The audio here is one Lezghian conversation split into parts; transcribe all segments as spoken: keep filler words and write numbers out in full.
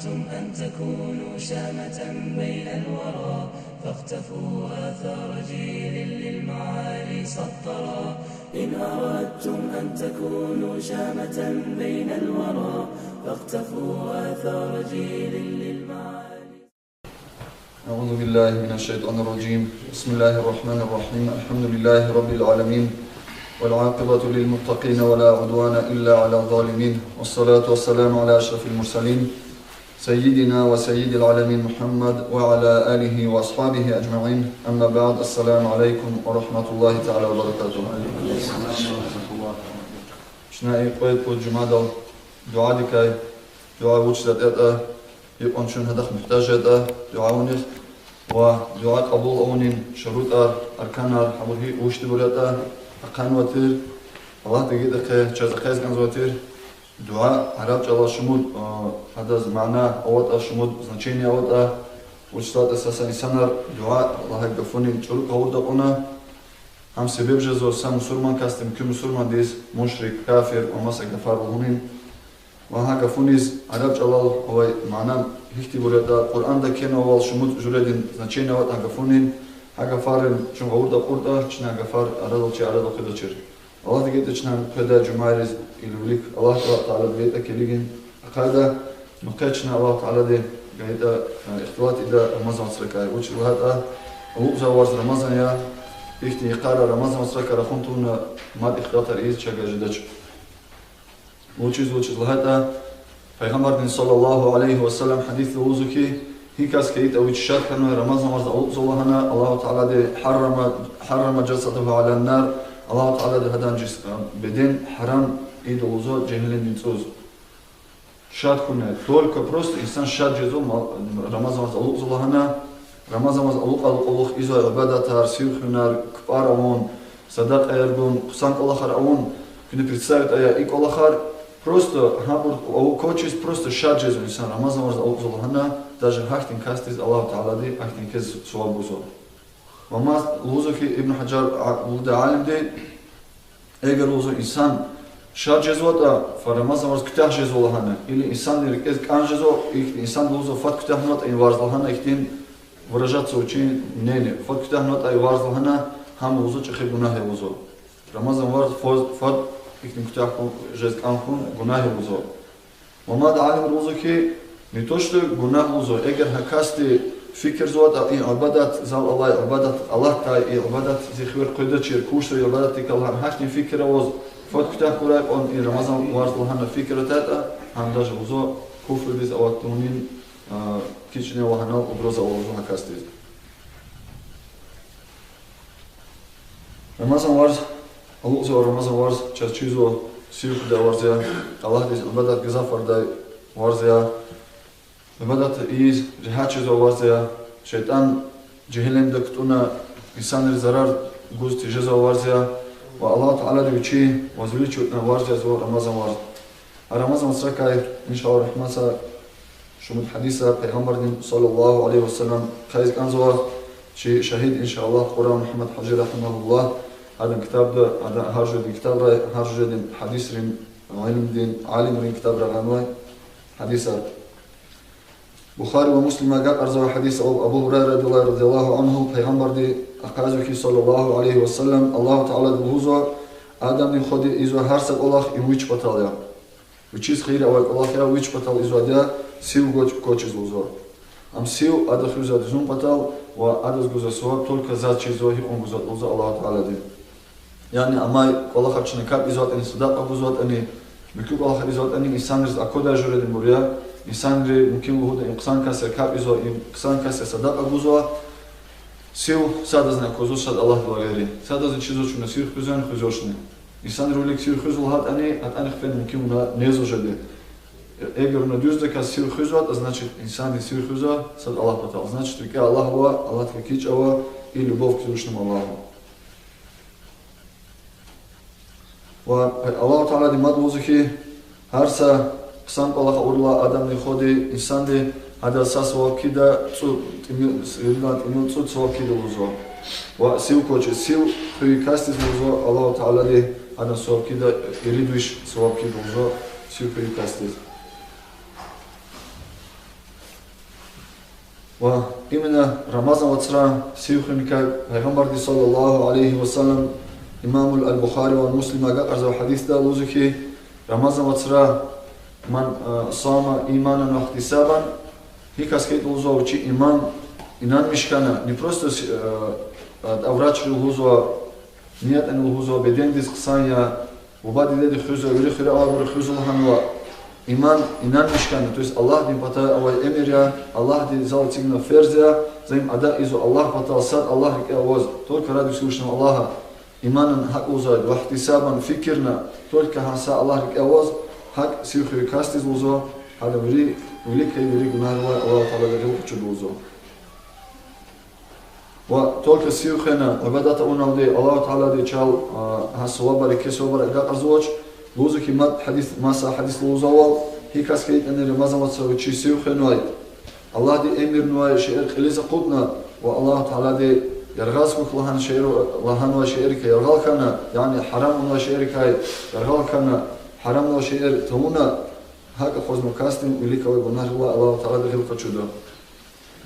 أن تكونوا شامة بين الورى، فاقتفوا آثار جيل للمعالي سطرا. إن أردتم أن تكونوا شامة بين الورى، فاقتفوا آثار جيل للمعالي. أعوذ بالله من الشيطان الرجيم. بسم الله الرحمن الرحيم. الحمد لله رب العالمين. والعاقبة للمتقين ولا عدوان إلا على الظالمين. والصلاة والسلام على أشرف المرسلين سيدنا وسيد العالمين محمد وعلى آله وأصحابه أجمعين. أما بعد. السلام عليكم ورحمة الله تعالى وبركاته. Чна и кьвед пуд жумадал дуьадикай, дуьа вуч затӀ ятӀа, икьван чун гьадахъ мугьтаж ятӀа дуьа авунихъ, ва дуьа кьабул авунин шурутӀар, арканар, гьабур гьи вучтибур ятӀа, ахъайнавай тир. Аллагьди гайитӀа, къе чаз ахъайиз кӀанзавай тир. Дуьа араб чӀалал шумуд, а, гьадаз мана аватӀа, шумуд значение аватӀа, вучиз лагьайтӀа са-са инсанар дуьа лагьай гафунин чӀуру гъавурда кьуна, гьам себеб жезва са мусурман касдин куь мусурмандиз мушрик, кафир ва маса гафар лугьунин. Ва гьа гафуниз араб чӀалал авай мана гьихьтинбур ятӀа, Къуръанда кхьенвайвал шумуд жуьредин значение аватӀа гьа гафунин, гьа гафарин чун гъавурда кьуртӀа, чна гьа гафар арадал чи арадал къведачир. Аллагьди гайитӀа, чна къведай жумайриз или вилик Аллагь Таалади гайитӀа килигин ахъайда, ну къе чна Аллагь Таалади гайитӀа, э, ихтилат ийида Рамазан вацракай. Вучиз лагьайтӀа, алукьзавай варз Рамазан я, ихьтин йикъара Рамазан вацракай рахун тавуна мад ихтилатар ийиз чавай жедач. Вучиз, вучиз лагьайтӀа, Пайгъамбардин صلى الله عليه وسلم гьадисда лугьузва хьи, гьи кас хьайитӀа вич шад хьанвай Рамазан варз алукьзава лагьана, Аллагь Таалади حرم، حرم جسده على النار, Аллагь Таалади гьадан жис-, э, беден гьарам ийида лугьузва жегьеннемдин цӀуз. Шад хьунай, только просто инсан шад жезва ма-, Рамазан варз алукьзава лагьана, Рамазан варз алукьайдалай кьулухъ ийизвай ибадатар, сив хуьнар, кпӀар авун, садакьаяр гун, хъсан кӀвалахар авун, куьне представить ая и кӀвалахар, просто гьабур авур квачиз просто шад жезва инсан Рамазан варз алукьзава лагьана, даже гьахьтин касдиз Аллагь Таалади гьахьтин квез суваб гузва. Ва мад лугьузва хьи Ибн Гьажар а-, лугьудай алимди, эгер лугьузва инсан шад жезватӀа, фа Рамазан варз куьтягь жезва лагьана, или инсандин рикӀиз кӀан жезва, ихьтин инсанди лугьузва фад куьтягьнаватӀа и варз лагьана, ихьтин выражаться вичин мнение, фад куьтягьнаватӀа и варз лагьана, гьам лугьузва чӀехи гунагь я лугьузва. Рамазан варз фоз-, фад ихьтин куьтягь хьун, жез кӀан хьун гунагь я лугьузва. Ва мад алимри лугьузва хьи, не то что гунагь лугьузва, эгер гьа касди фикирзаватӀа и ибадат, зал алай ибадат алатдай, и ибадат зи хивер къведачир, куш са ибадатдикай лагьана, гьахьтин фикир аваз, фад куьтягь хьурай кьван и Рамазан варз лагьана фикир атайтӀа, гьам даже лугьузва куфрдиз аватунин, а, кичӀе лагьанал угроза ава лугьузва гьа касдиз. Рамазан варз, алукьзавай Рамазан варз чаз чизва сив хуьдай варз я, Аллагьдиз ибадат гзаф фардай варз я, ибадат ийиз регьят жезвай варз я, шейтӀан жегьеннемда кутӀунна инсанриз зарар гуз тежезвай варз я, ва Аллагь Таалади Вичи возвеличивать авунвай варз язва Рамазан варз. Рамазан вацракай, إن شاء الله الرحمن, са шумуд гьадисар Пайгъамбардин صلى الله عليه وسلم хьайиз кӀанзава, чи шагьид, إن شاء الله, Къуран Мугьаммад Гьажи رحمه الله, гьадан ктабда, гьадан гьар жуьредин ктабрай, гьар жуьредин гьадисрин, илимдин, алимрин ктабра гъанвай гьадисар. Бухари ва Муслима агакьарзавай гьадис ава, Абу Гьурайра رضي الله عنه, Пайгъамбарди ахъайзава хьи صلى الله عليه وسلم, Аллагь Таалади лугьузва, Адамдин Худди ийизвай гьар са кӀвалах им вич патал я. Вичиз хийир авай кӀвалах я, вич патал ийизвайди я, сив гвач-, квачиз лугьузва. Ам сив ада хуьзвайди зун патал ва адаз гузвай суваб только заз чизва, гьикьван гузватӀа лугьузва Аллагь Таалади. Яни амай кӀвалахар чна капӀ ийизватӀани, садакьа гузватӀани, муькуь кӀвалахар ийизватӀани, инсанриз аквадай жуьрединбур я, инсанри мумкин лугьуда им хъсан касди я капӀ ийизва, им хъсан касди я садакьа гузва, сив садазни аквазва, сад Аллагьдилай гъейри. Садазни чизва чна сив хуьзвани, хуьзвачни. Инсанри вилик сив хуьзва лагьайтӀани, атӀани хъфена мумкин вуна незва жеди. Эгер вуна дуьздаказ сив хуьзватӀа, значит, инсанди сив хуьзва сад Аллагь патал. Значит, рикӀе Аллагь ава, Аллагьдикай кичӀ ава, и любовь к Всевышнему Аллаху. Ва Аллагь Таалади мад лугьузва хьи, гьар са хъсан кӀвалах авурла Адамдин Худди, инсанди, гьадаз са суваб кхьида, цӀу-, тӀимил, виридалай тӀимил цӀуд суваб кхьида лугьузва. Ва сив квачиз, сив хуьй касдиз лугьузва, Аллагь Таалади гьадан суваб кхьида, ирид виш суваб кхьида лугьузва, сив хуьй касдиз. Ва именно Рамазан вацра сив хуьникай Пайгъамбарди صلى الله عليه وسلم, имамул Аль-Бухари ва Муслима агакьарзавай гьадисда лугьузва хьи, Рамазан вацра من صام إيمانا واحتسابا, гьи кас хьайитӀа лугьузва вичи иман, инанмиш хьана, не просто с-, э, э, аврачри лугьузва, ниятани лугьузва бедендиз хъсан я, буба-дидеди хуьзва, вири хуьре авайбуру хуьзва лагьанва, иман, инанмиш хьана, то есть Аллагьдин патай авай эмир я, Аллагьди зал эцигна ферз я, за им ада ийизва Аллагь патал, сад Аллагь рикӀе аваз, только ради Всевышнего Аллаха, иманан гьакӀ лугьузвайди, واحتسابا, фикирна, только гьа са Аллагь рикӀе аваз, гьакӀ сив хуьй касдиз лугьузва, гьадан вири, вилик квай вири гунагьрилай Аллагьу Таалади гъил къачуда лугьузва. Ва только сив хвена, ибадат авуналди, Аллагьу Таалади чал, а, гьа савабар, еке савабар агакьарзавач, лугьузва хьи, мад гьадис, маса гьадис лугьузвайвал, гьи кас хьайитӀани Рамазан вацра вичи сив хвенвай, Аллагьди эмирнавай шейэр кьилиз акъудна, ва Аллагьу Таалади яргъаз хьухь лагьан шейэр, лагьанвай шейэрикай яргъал хьана, яни гьарамнавай шейэрикай яргъал хьана, гьарамнавай шейэр тавуна, гьакӀ акъвазнавай касдин вилик квай гунагьрилай Аллагьу Таалади гъил къачуда.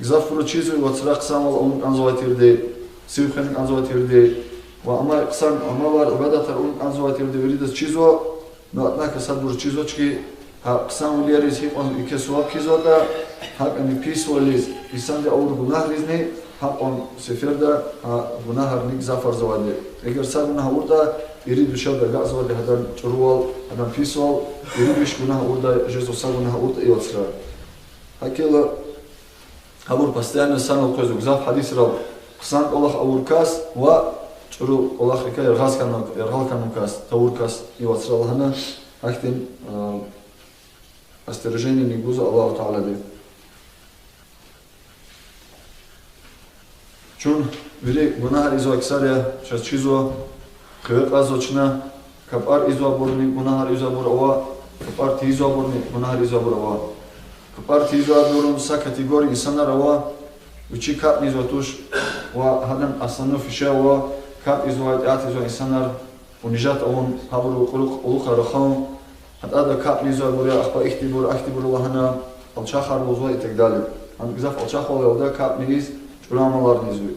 Гзафбуру чизва вацра хъсанвал авун кӀанзавай тирди, сив хвена кӀанзавай тирди, ва амай хъсан амалар, ибадатар авун кӀанзавай тирди виридаз чизва, но однако садбуруз чизвач хьи, гьа хъсанвилериз гьикьван еке саваб кхьизватӀа, гьакӀни писвилериз, инсанди авур гунагьризни гьакьван сеферда гьа гунагьарни гзафарзавайди. Эгер са гунагь авуртӀа, ирид вишелди агакьзавайди гьадан чӀурувал, гьадан писвал, ирид виш гунагь авурдай жезва са гунагь авуртӀа и вацра. ГьакӀ хьайила, гьабур постоянно санал къвезва гзаф гьадисрал, хъсан кӀвалах авур кас ва чӀуру кӀвалахрикай яргъаз хьанва, яргъал хьанва кас, тавур кас, и вацра лагьана, гьахьтин, а, остережениени гузва Аллагьу Таалади. Чун вири гунагьар ийизвай ксар я, чаз чизва, хиве кьазва чна, капӀар ийизвайбурни гунагьар ийизвайбур ава, капӀар тийизвайбурни гунагьар ийизвайбур ава. КапӀар тийизвайбурун са категория инсанар ава, вичи капӀни ийизвай туш, ва гьадан основной фишка ава, капӀ ийизвай, итӀаат ийизвай инсанар унижать авун, гьабурун кьулухъ, кьулухъ рахун, гьатӀада капӀни ийизвайбур я, ахпа ихьтинбур, ахьтинбур лагьана, алчахар лугьузва и так далее. Ам гзаф алчахвал ялда капӀни ийиз, чӀуру амаларни ийизва.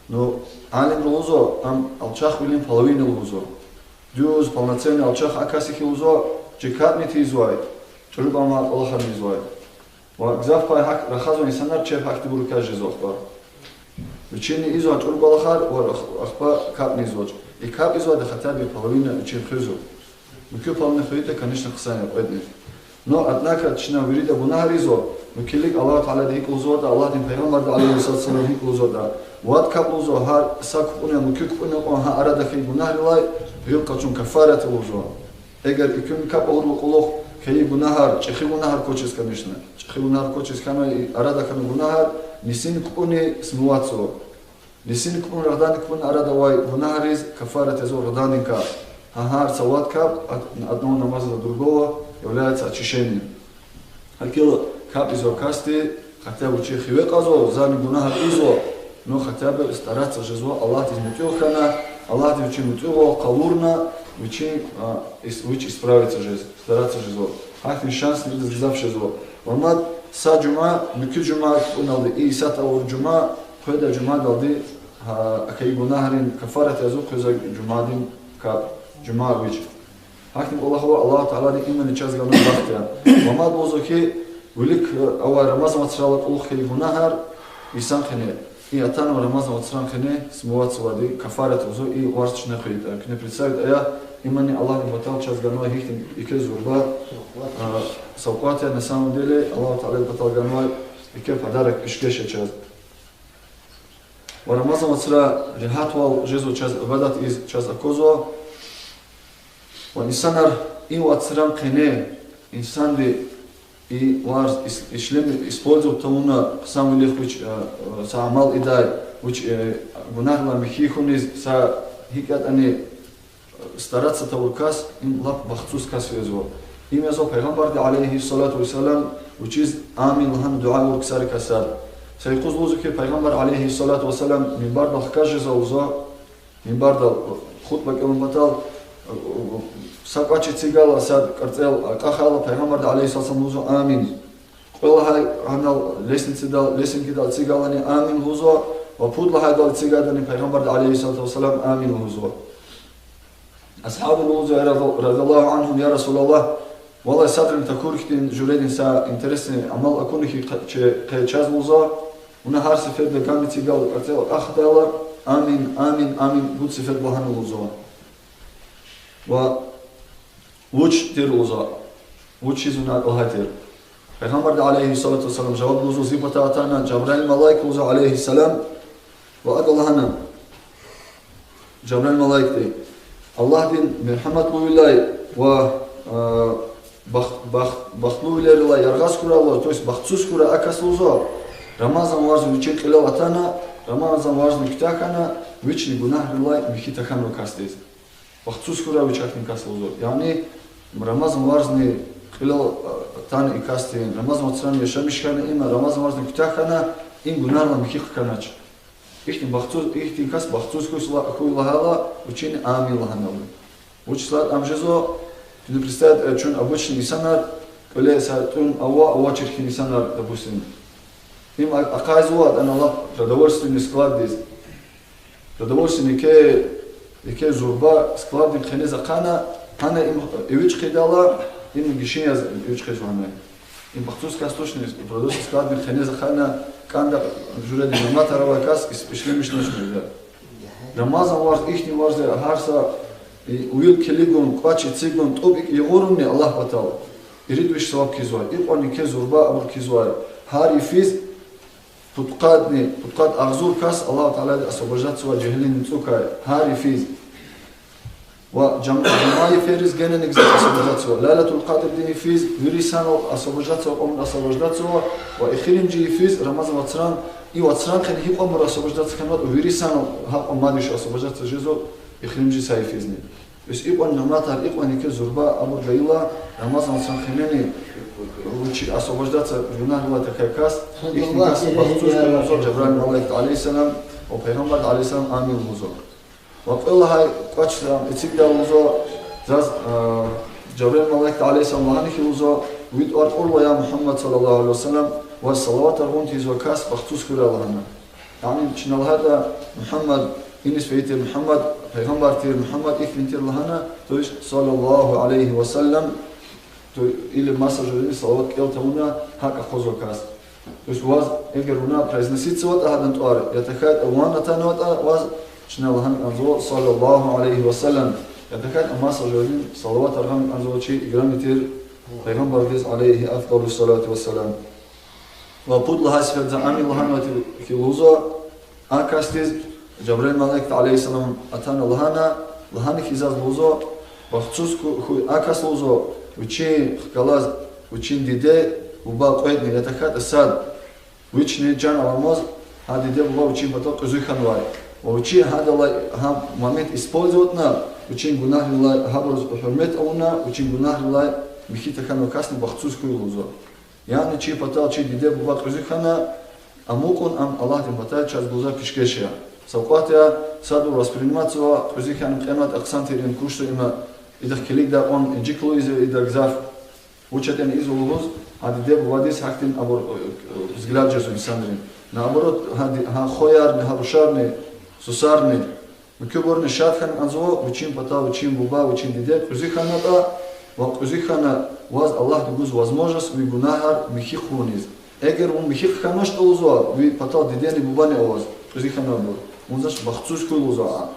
Ну, алимри лугьузва, ам алчахвилин половина лугьузва. Дуьз, полноценный алчах а кас я хьи лугьузва, чи капӀни тийизвай, чӀуру амал, кӀвалахарни ийизвай. Ва гзаф пай гьакӀ рахазвай инсанар чеб гьахьтинбурукай жезва ахпа. Вичини ийизвай чӀуру кӀвалахар ва рах-, ахпа капӀни ийизвач. И капӀ ийизвайди хотя бы половина вичин хуьзва. Муькуь половина хуьйтӀа, конечно, хъсан я кьведни. Но, однако, чна вирида гунагьар ийизва, ну, килиг Аллагьу Таалади гьикӀ лугьузватӀа, Аллагьдин Пайгъамбарди عليه الصلاة والسلام гьикӀ лугьузватӀа. Вад капӀ лугьузва, гьар са капӀунин муькуь капӀунин кьван гьа арада хьайи гунагьрилай гъил къачун, каффарат лугьузва. Эгер экуьнин капӀ авурла кьулухъ хьайи гунагьар, чӀехи гунагьар квачиз, конечно, чӀехи гунагьар квачиз хьана, и арада хьана гунагьар, нисин капӀуни смыватьзава. Нисин капӀун, рагъдан капӀун арада авай гунагьриз каффарат язва рагъданин капӀ. Гьа гьар са вад капӀ от одного намаза до другого является очищением. ГьакӀ хьайила капӀ ийизвай касди хотя бы вичи хиве кьазва, зани гунагьар ийизва, ну, хотя бы стараться жезва Аллагьдиз мутӀигӀ хьана, Аллагьдиз вичин мутӀигӀвал къалурна, вичин, а, ис-, вич исправиться жез, стараться жезва. Гьахьтин шанс виридаз гзаф жезва. Ва мад са жуьмя, муькуь жуьмя капӀуналди, и исятда авур жуьмя, къведай жуьмядалди, гьа, хьайи гунагьрин каффарат язва къвезвай жуьмядин капӀ, жуьмя вич. Гьахьтин кӀвалах ава, Аллагьу Таалади имани чаз ганвай бахт я. Ва мад лугьузва хьи, вилик, э, авай Рамазан вацралай кьулухъ хьайи гунагьар инсан къене, и атанвай Рамазан вацран къене смыватьзавайди, каффарат лугьузва, и варз чна хвейитӀа. Куьне представить ая, имани Аллагьдин патал чаз ганвай гьихьтин еке зурба, а, савкьват я, на самом деле, Аллагьу Тааладин патал ганвай еке подарок, пишкеш я чаз. Ва Рамазан вацра регьятвал жезва чаз, ибадат ийиз чаз аквазва. Ва инсанар и вацран къене, инсанди и варз ис-, ишлем-, использовать тавуна хъсанвилихъ вич, э, э, са амал ийидай, вич, э, гунагьрилай михьи хьуниз, са гьикӀ ятӀани стараться тавур кас, им лап бахтсуз кас везва. Им язва Пайгъамбарди عليه الصلاة والسلام вичиз амин лагьана дуьа авур ксарикай сад. Са юкъуз лугьузва хьи, Пайгъамбар عليه الصلاة والسلام минбардал хкаж жезва лугьузва, минбардал хутӀба кӀелун патал, са кӀвач эцигайла, сад кӀарцӀел акьахайла, Пайгъамбарди عليه الصلاة والسلام лугьузва амин. Кьвед лагьай гьанал лестницадал, лесенкадал эцигайлани амин лугьузва, ва пуд лагьайдал эцигайлани Пайгъамбарди, عليه الصلاة والسلام, амин лугьузва. Асгьабри лугьузва, رضي الله عنهم: я Расулаллагь, валай садрани такур хьтин жуьредин са интересный амал акуна хьи, къе-, къе чаз лугьузва, вуна гьар сеферда гам эцигайла, кьатӀел ахъайдайла, амин, амин, амин пуд сеферда лагьана лугьузва. Ва вуч тир лугьузва, вучиз вуна лагьай тир? Пайгъамбарди, عليه الصلاة والسلام, жаваб гузва: зи патав атана Жабраил малаик лугьузва, عليه السلام, ва ада лагьана, Жабраил малаикди, Аллагьдин мергьяматлувилай ва, а, бахт-, бахт-, бахтлувилерилай яргъаз хьурай лугьузва, то есть бахтсуз хьурай а кас лугьузва, Рамазан варз вичин кьилел атана, Рамазан варзни куьтягь хьана, вични гунагьрилай михьи тахьанвай касдиз. Бахтсуз хьурай вич ахьтин кас лугьузва. Яни Рамазан варзни кьилел, а, атана и касдин, Рамазан вацран яшамиш хьана им, Рамазан варзни куьтягь хьана, им гунагьрилай михьи хъхьанач. Ихьтин бахтсуз, ихьтин кас бахтсуз хьуй ла-, хьуй лагьайла, вичини амин лагьана лугьузва. Вучиз лагьайтӀа ам жезва, куьне представить, э, чун обычный инсанар, кӀвале са тӀуьн ава, авачир хьтин инсанар, допустим. Им а-, ахъайзава ана лап продовольственный складдиз. Продовольственный еке, еке зурба складдин къенез ахъайна, гьана им эвичӀ хъийидайла, им гишин яз эвичӀ хъийизва гьана. Им бахтсуз кас тушни, продовольственный складдин къенез ахъайна, кӀанда жуьредин наматар авай кас ис-, ишлемишначни жуьре. Рамазан варз, ихьтин варз я, гьар са, и, вил килигун, кӀвач эцигун, тӀуб икӀ югъурунни Аллагь патал, ирид виш саваб кхьизвай, икьван еке зурба абур кхьизвай, гьар йифиз пудкъадни, пудкъад агъзур кас Аллагь Таалади освобождатзава жегьеннемдин цӀукай, гьар йифиз. Ва жам-, жума йифериз генани гзаф освобождатзава. Лайлатул Къадрдин йифиз вири санал освобождатзава, кьван освобождатзава, ва эхиримжи йифиз Рамазан вацран, и вацран къене гьикьванбур освобождатзава хьанватӀа, вири санал гьакьван мад виш освобождатзава жезва эхиримжи са йифизни. Бес икьван няматар, икьван еке зурба абур гайила, Рамазан вацран къенени вичи освобождатзава гунагьрилай тахьай кас, ихьтин кас бахтсуз хьуй лугьузва Жабраил малаикди, عليه السلام, ва Пайгъамбарди, عليه السلام, амин лугьузва. Ва кьвед лагьай кӀвач эцигдайла лугьузва, заз, а, Жабраил малаикди, عليه السلام, лагьана хьи лугьузва: ви тӀвар кьурла, я Мугьаммад, صلى الله عليه وسلم, ваз салаватар гъун тийизвай кас бахтсуз хьурай лагьана. Яни чна лагьайтӀа Мугьаммад, иниз фейи тир Мугьаммад, пайгъамбар тир Мугьаммад, ихьтин тир лагьана, то есть صلى الله عليه وسلم, то или маса жуьредин салават кӀел тавуна гьакӀ акъвазва кас. То есть ваз, эгер вуна произноситься аватӀа гьадан тӀвар, я тахьайтӀа ван атанватӀа ваз, чна лагьана кӀанзава صلى الله عليه وسلم, я тахьайтӀа маса жуьредин салаватар гъана кӀанзава чи играми тир пайгъамбардиз, عليه أفضل الصلاة والسلام. Ва пуд лагьай сеферда за амин лагьанвайди хьи лугьузва, а касдиз Жабраил малаикди, عليه السلام, атана лагьана, лагьана хьи заз лугьузва, бахтсуз хьу-, хьуй а кас лугьузва, вичин хкалаз, вичин диде, буба кьведни, я тахьайтӀа сад, вични чан аламаз, гьа диде-буба вичин патал кьуьзуь хьанвай. Ва вичи гьадалай гьа момент использоватьна, вичин гунагьрилай гьабуруз гьуьрмет авуна, вичин гунагьрилай михьи тахьанвай касни бахтсуз хьуй лугьузва. Яни чи патал чи диде-буба кьуьзуь хьана, амукьун ам Аллагьдин патай чаз гузвай пишкеш я. Савкьват я, садбур восприниматьзава, кьуьзуь хьана кьенватӀа хъсан тирин кушзава има, идахъ килигдай кьван инжиклу ийизва ида гзаф. Вуч ятӀани ийизва лугьуз, гьа диде-бубадиз гьахьтин абур, э, взгляд жезва инсанрин. Наоборот, гьа ди-, гьа хваярни, гьа рушарни, сусарни, муькуьбурни шад хьана кӀанзава, вичин патал вичин буба, вичин диде кьуьзуь хьанватӀа, ва кьуьзуь хьана ваз Аллагьди гуз возможность ви гунагьар михьи хъувуниз. Эгер вун михьи хъхьанвачтӀа лугьузва, ви патал дидени бубани аваз, кьуьзуь хьанвайбур, вун, значит, бахтсуз хьуй лугьузва, а,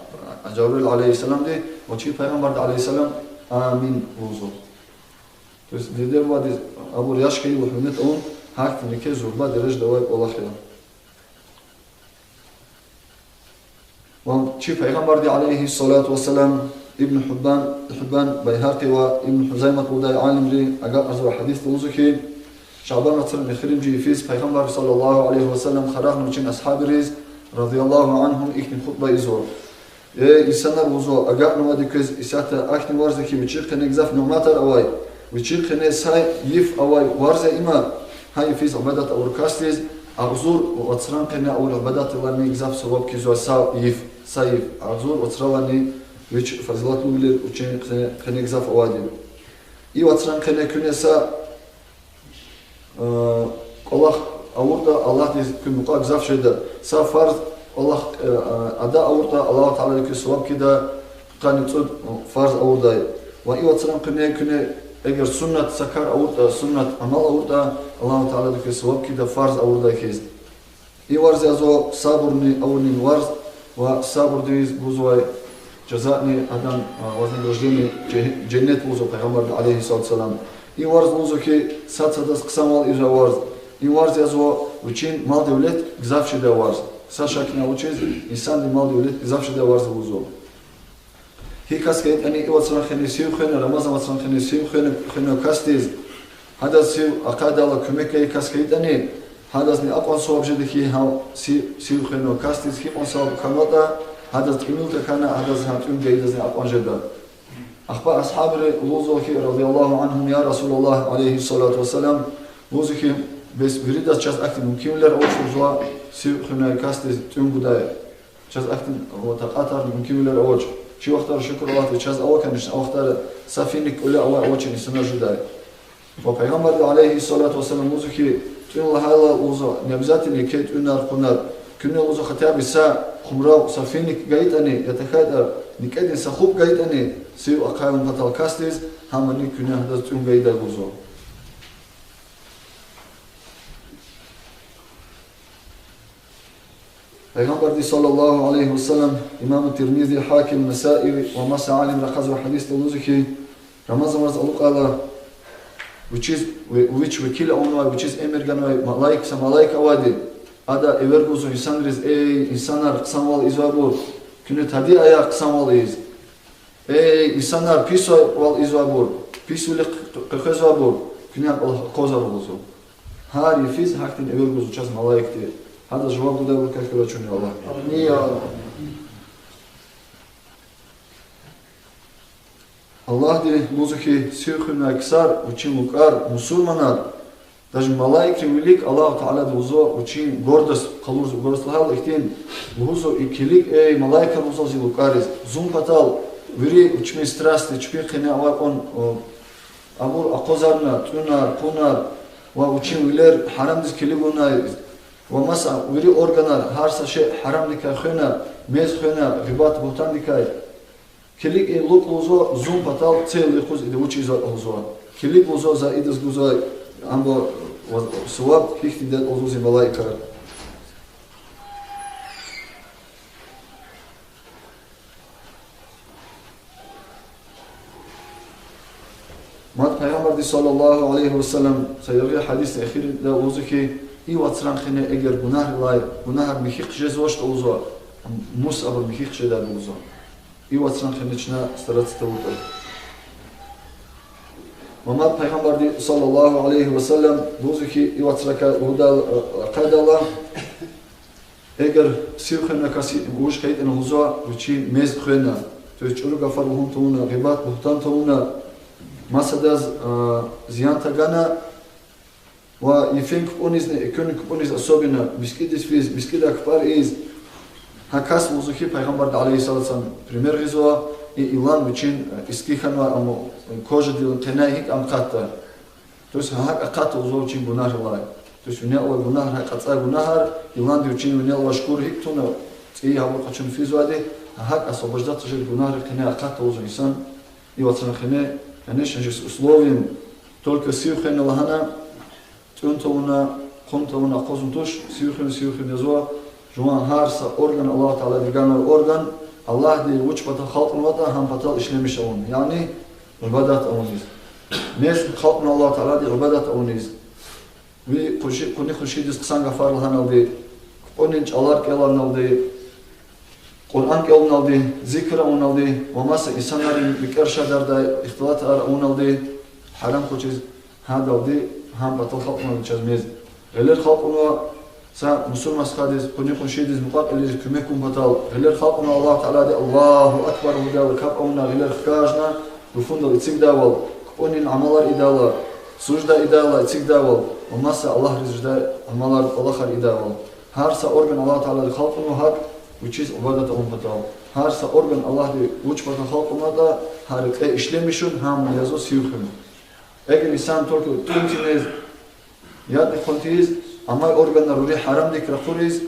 а, Жабраил, عليه السلام-ди, ва чи пайгъамбарди, عليه السلام, амин лугьузва. То есть диде-бубадиз абур яш хьайила гьуьрмет авун, гьахьтин еке зурба дережада авай кӀвалах я. Ва чи пайгъамбарди, عليه الصلاة والسلام, Ибн Гьиббан, Гьиббан, Байгьакъи ва Ибн Хузаймат лугьудай алимри агакьарзавай гьадисда лугьузва хьи, Шабан вацран эхиримжи йифиз пайгъамбар, صلى الله عليه وسلم, къарагъна вичин асгьабриз, رضي الله عنهم, ихьтин хутӀба ийизва: Эй инсанар, лугьузва, агакьнавайди квез исятда ахьтин варз я хьи, вичин къене гзаф няматар авай, вичин къене са йиф авай варз я има, гьа йифиз ибадат авур касдиз агъзур вацран къене авур ибадатдилайни гзаф саваб кхьизвай са йиф, са йиф, агъзур вацралайни вич фазилатлувилер вичин къене, къене гзаф авайди. И вацран къене куьне са Э, кӀвалах авуртӀа, Аллагьдиз куь мукьва гзаф жеда. Са фарз кӀвалах, э, э, ада авуртӀа, Аллагьу Таалади куь саваб кида, къанни цӀуд фарз авурдай. Ва и вацран къене куьне эгер суннат са кар авуртӀа, суннат амал авуртӀа, Аллагьу Таалади куь саваб кида фарз авурдай хьиз. И варз язва сабурни авунин варз ва сабурдиз гузвай жазани адан, а, вознаграждение же-, женнет лугьузва Пайгъамбарди, عليه الصلاة والسلام. И варз лугьузва хьи, сад-садаз хъсанвал ийизвай варз. И варз язва вичин мал-девлет гзаф жедай варз. Са шакни авачиз, инсандин мал-девлет гзаф жедай варз лугьузва. Гьи кас хьайитӀани и вацран къене сив хвена, Рамазан вацран къене сив хвена, хвенвай касдиз, гьадаз сив ахъайдалай куьмек гайи кас хьайитӀани, гьадазни акьван саваб жеда хьи, гьа сив, сив хвенвай касдиз гьикьван саваб хьанватӀа, гьадаз тӀимил тахьана, гьадаз гьа тӀуьн гайидазни акьван жеда. Ахпа асгьабри лугьузва хьи, رضي الله عنهم, я رسول الله, عليه الصلاة والسلام, лугьузва хьи, бес виридаз чаз ахьтин мумкинвилер авач лугьузва сив хвенвай касдиз тӀуьн гудай. Чаз ахьтин, ва, такьатар, мумкинвилер авач. Чи вахтара, шукур Аллагьдиз, чаз ава, конечно, а вахтара са финик кӀвале авай авачир инсанар жедай. Ва Пайгъамбарди, عليه الصلاة والسلام, лугьузва хьи, тӀуьн лагьайла, лугьузва, не обязательно еке тӀуьнар, къунар. Куьне, лугьузва, хотя бы са хумрав, са финик гайитӀани, я тахьайтӀа некӀедин са хуп гайитӀани, сив ахъайна патал касдиз, гьамани куьне гьадаз тӀуьн гайида лугьузва. Пайгъамбарди, صلى الله عليه وسلم, имам Тирмизи, Гьаким, Насаи ва маса алимри рахазва гьадисда лугьузва хьи, Рамазан варз алукьайла, вичиз ве-, вич векил авунвай, вичиз эмир ганвай малаик, са малаик авайди, ада эвер гузва инсанриз: эй, инсанар, хъсанвал ийизвайбур, куьне тади ая хъсанвал ийиз. Эй, инсанар, писвал ийизвайбур, писвилихъ къе-, къекъвезвайбур, куьне кӀвалах акъвазар лугьузва. Гьар йифиз гьахьтин эвер гузва чаз малаикди. Гьадаз жаваб гудайбурукай хьурай чун, я Аллагь. Амин, я Аллагь. Аллагьди лугьузва хьи, сив хуьнай ксар, вичин лукӀар, мусурманар, даже малаикрин вилик Аллагьу Таалади лугьузва вичин гордость къалурзава, гордость лагьайла ихьтин лугьузва, и килиг, эй малаикар, лугьузва, зи лукӀариз, зун патал вири чпин страсти, чпин къене авай кьван, о, абур акъвазарна, тӀуьнар, къунар ва вичин вилер гьарамдиз килигунай, ва маса вири органар, гьар са шей гьарамдикай хвена, мез хвена, гъибат-бугьтандикай. Килиг и лукӀ, лугьузва, зун патал цел юкъуз ида вуч ийизватӀа лугьузва. Килиг, лугьузва, за идаз гузвай амба ва суваб гьихьтинди ятӀа лугьузва зи малаикар. Мад Пайгъамбарди, صلى الله عليه وسلم, са яргъи гьадисдин эхирда лугьузва хьи, и вацран къене эгер гунагьрилай, гунагьар михьи хъжезвачтӀа лугьузва, мус абур михьи хъжеда лугьузва. И вацран къене чна стараться тавуртӀа. Ва мад Пайгъамбарди, صلى الله عليه وسلم, лугьузва хьи, и вацракай лугьудай, э, къайдада, эгер сив хуьнай кас вуж хьайитӀани лугьузва, вичин мез хвена, то есть чӀуру гафар лугьун тавуна, гъибат-бугьтан тавуна, масадаз, э, зиян тагана, ва йифен кпӀунизни, экуьнин кпӀуниз особенно, мискӀиндиз физ, мискӀиндай кпӀар ийиз, гьа кас лугьузва хьи, Пайгъамбарди, عليه الصلاة والسلام, пример гъизва, и илан вичин, э, иски хьанвай, амма кожадилай къеняй гьикӀ ам акъатда. То есть гьа гьакӀ акъатда лугьузва вичин гунагьрилай. То есть винел авай гунагьар, гьа кьацӀай гунагьар, иланди вичин винел авай шкура гьикӀ туна, цӀийи гьабур къачуна физвайди, гьа гьакӀ освобождаться жеда гунагьрин къене, акъатда лугьузва инсан и вацран къене, конечно же, с условием, только сив хвена лагьана, тӀуьн тавуна, къун тавуна акъвазун туш, сив хуьн, сив хуьн язва, жуван гьар са орган, Аллагьу Таалади ганвай орган, Аллагьди вуч патал халкьнаватӀа, гьам патал ишлемиш авун, яни ибадат авуниз. Мез халкьна Аллагьу Таалади ибадат авуниз. Ви къунши-, къуни-къуншидиз хъсан гафар лагьаналди, кпӀунин чӀалар кӀелуналди, Къуръан кӀелуналди, зикр авуналди ва маса инсанрин рикӀер шадардай ихтилатар авуналди, гьарам квачиз, гьадалди, гьам патал халкьнавайди чаз мез. Гъилер халкьнава са мусурман стхадиз, къуни-къуншидиз, мукьва-кьилийриз куьмек гун патал. Гъилер халкьнава Аллагьу Таалади, الله أكبر лугьудайла капӀ авуна, гъилер хкажна, руфундал эцигдайвал, кпӀунин амалар ийидайла, сужда ийидайла эцигдайвал ва маса Аллагьриз жедай амалар, кӀвалахар ийидайвал. Гьар са орган Аллагьу Таалади халкьнава гьакӀ вичиз ибадат авун патал. Гьар са орган Аллагьди вуч патал халкьнаватӀа, гьа рекье ишлемишун, гьам язва сив хуьн. Эгер инсан только тӀуьн тийиз, Яд хъун тийиз, амай органар вири гьарамдик ракъуриз,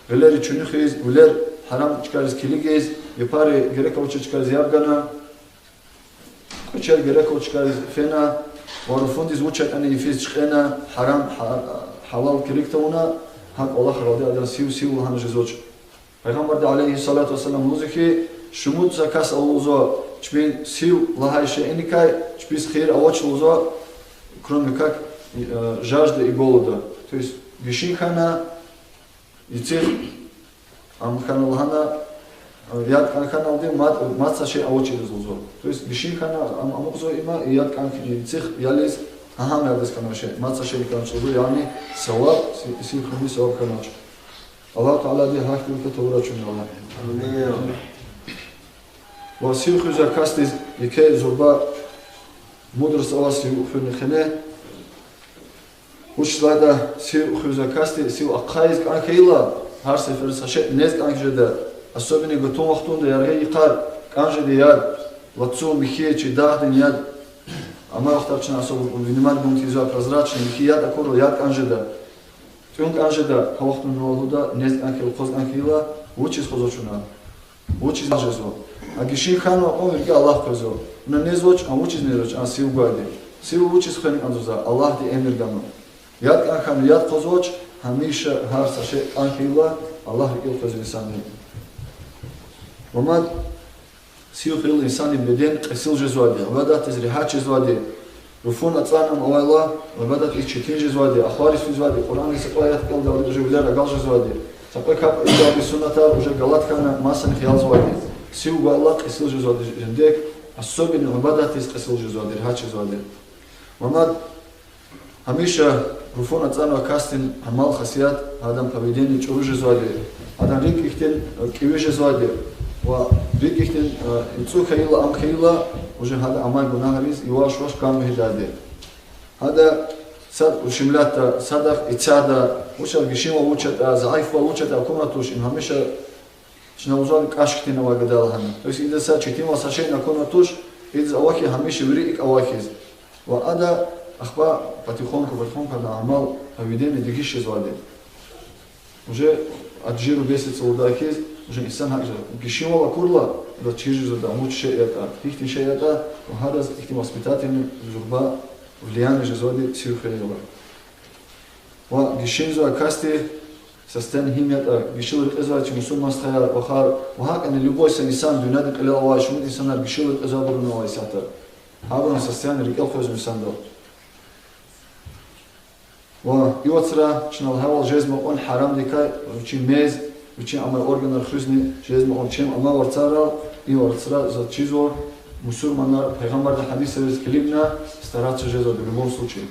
гъилери чуьнуьхиз, вилер гьарам чкайриз килигиз, япари герек авачир чкайриз яб гана, кӀвачер герек авачир чкайриз фена, ва руфундиз вуч ятӀани йифиз чкьена, гьарам, гьа-, гьалал килиг тавуна, гьа кӀвалахралди адан сив сив лагьана жезвач. Пайгъамбарди, عليه الصلاة والسلام, лугьузва хьи, шумуд са кас ава лугьузва, чпин сив лагьай шейиникай чпиз хийир авач лугьузва, кроме как, э, жажда и голода. То есть гишин хьана, эциг, ам хьана лагьана, э, яд кӀан хьаналди мад, мад са шей авачиз лугьузва. То есть гишин хьана, ам, амукьзава има, и яд кӀан хьи-, эциг ялиз, гьа гьам ялдиз хьанвай шей, мад са шей кӀанч лугьузва, яни саваб, си-, сив хуьнин саваб хьанач. Аллагьу Таалади гьахьтинбурукай тавурай чун, Аллагь. Амин. Ва сив хуьзвай касдиз еке зурба мудрость ава сив хуьнин къене. Вучиз лагьайтӀа сив хуьзвай касди сив ахъайиз кӀан хьайила, гьар сефер са шей нез кӀан жеда, особенно гатун вахтунда яргъи йикъар кӀан жеда яд, лацу, михьи, чи дагъдин яд. Амай вахтара чна особо внимание гун тийизвай прозрачный, михьи яд акурла, яд кӀан жеда. ТӀуьн кӀан жеда, гьа вахтунда лугьуда, нез кӀан хьайила, хъваз кӀан хьайила, вучиз хъвазва чна? Вучиз жезва? А гишин хьанва кьван вирги Аллагь къвезва. Вуна незвач, а вучиз незвач, а сив гвайди. Сив вучиз хуьн кӀанзава? Аллагьди эмир гана. Яд кӀан хьана, яд хъвазвач, гьамиша гьар са шей кӀан хьайила, Аллагь рикӀел къвезва инсанди. Ва мад сив хуьйила инсандин беден кьесил жезвайди, ибадатдиз регьят жезвайди, руфун ацӀан ам авайла, ибадатдиз четин жезвайди, ахвариз физвайди, Къуръандин са кьве аят кӀелдалди уже вилер агал жезвайди, са кьве капӀ ийидалди суннатар уже галат хьана масани хиялзавайди, сив гвайла кьесил жезвайди жендек, особенно ибадатдиз кьесил жезвайди, регьят жезвайди. Ва мад гьамиша руфун ацӀанвай касдин амал-хасият, адан поведение чӀуру жезвайди, адан рикӀ ихьтин, э, кӀеви жезвайди, ва рикӀ ихьтин, э, ицӀу хьайила, ам хьайила, уже гьада амай гунагьриз яваш-яваш кам вегьидайди. Гьада сад ушимлятда, садахъ ицада, вучар гишинвал вуч ятӀа, заифвал вуч ятӀа акуна туш, им гьамиша чна лугьузва кӀаш хьтин авай гада лагьана. То есть идаз са четинвал са шейни акуна туш, идаз авахьи гьамиша вири икӀ авахьиз. Ва ада ахпа потихоньку, потихоньку адан амал, поведение дегиш жезвайди. Уже от жиру бесится лугьудай хьиз, уже инсан гьакӀ жезва. Гишинвал акурла, ада чир жезва, ада вуч шей ятӀа, гьихьтин шей ятӀа, ва гьадаз ихьтин воспитательный зурба влияние жезвайди сив хуьйила. Ва гишинзавай касди состояние гьим ятӀа, гишила рекьизвай чи мусурман стхаяр, вахар, ва гьакӀни любой са инсан, дуьньядин кьилел авай шумуд инсанар гишила рекьизвайбур авай исятда. Гьабурун состояние рикӀел къвезва инсандал. Ва и вацра чна лагьайвал жезмай кьван гьарамдикай вичин мез, вичин амай органар хуьзни жезмай кьван, чем амай варцарал, и вацра заз чизва, мусурманар, пайгъамбардин гьадисриз килигна, стараться жезва в любом случае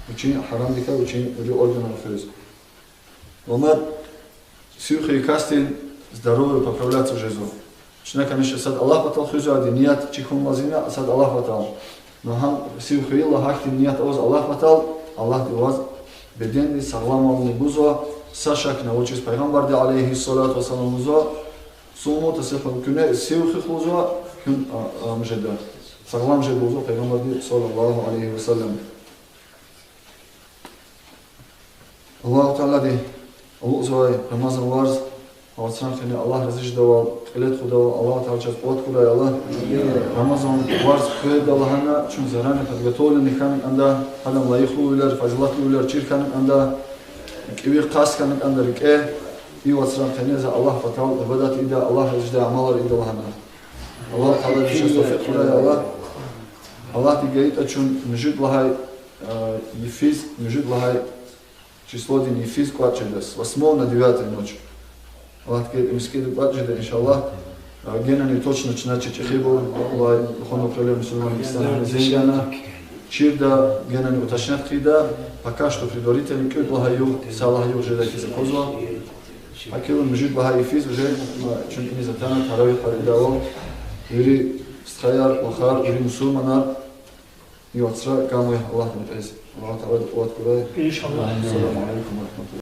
вичин гьарамдикай вичин вири органар хуьз. Ва мад сив хуьй касдин здоровье поправляться жезва. Чна, конечно, сад Аллагь патал хуьзвайди, ният чи хьун лазим я, сад Аллагь патал. Но гьам сив хуьйила, гьахьтин ният аваз Аллагь патал, Аллагьди ваз бедендиз сагъламвални гузва, са шакни авачиз. Пайгъамбарди, عليه الصلاة والسلام, лугьузва: صوموا تصحوا, куьне сив хуьх лугьузва, куьн, а, ам жеда, сагълам жеда лугьузва Пайгъамбарди, صلى الله عليه وسلم. Аллагьу Таалади алукьзавай Рамазан варз, вацран къене Аллагь рази жедайвал, кьиле тухудайвал Аллагьу Таалади чаз къуват гурай, Аллагь. Рамазан варз къведа лагьана чун заранее подготовленный хьана кӀанда, гьадан лайихлувилер, фазилатлувилер чир хьана кӀанда, кӀеви къаст хьана кӀанда рикӀе, и вацран къене за Аллагь патал ибадат ийида, Аллагь рази жедай амалар ийида лагьана. Аллагьу Таалади чаз тавфикъ гурай, Аллагь. Аллагьди гайитӀа чун муьжуьд лагьай, э, йифиз, муьжуьд лагьай числодин йифиз кӀватӀ жеда, с восьмого на девятое ночь. Аллагьди гайитӀа мискӀинда кӀватӀ жеда, иншаллагь. Э, генани точно чна чи чӀехибур, Аллагь, духовный управление мусульманрин, Дагъустанда зенг яна, чирда, генани уточнять хъийида, пока что предварительно кӀуьд лагьай югъ, са лагьай югъ жедай хьиз аквазва. ГьакӀ хьайила муьжуьд лагьай йифиз уже, э, чун иниз атана, таравигь къаридайвал, вири стхаяр, вахар, вири мусурманар и вацра кӀан вегь Аллагьдин рекьиз. Аллагьу Таалади къуват гурай. Иншаллагь. Ассаламу алейкум ва рахматуллагь.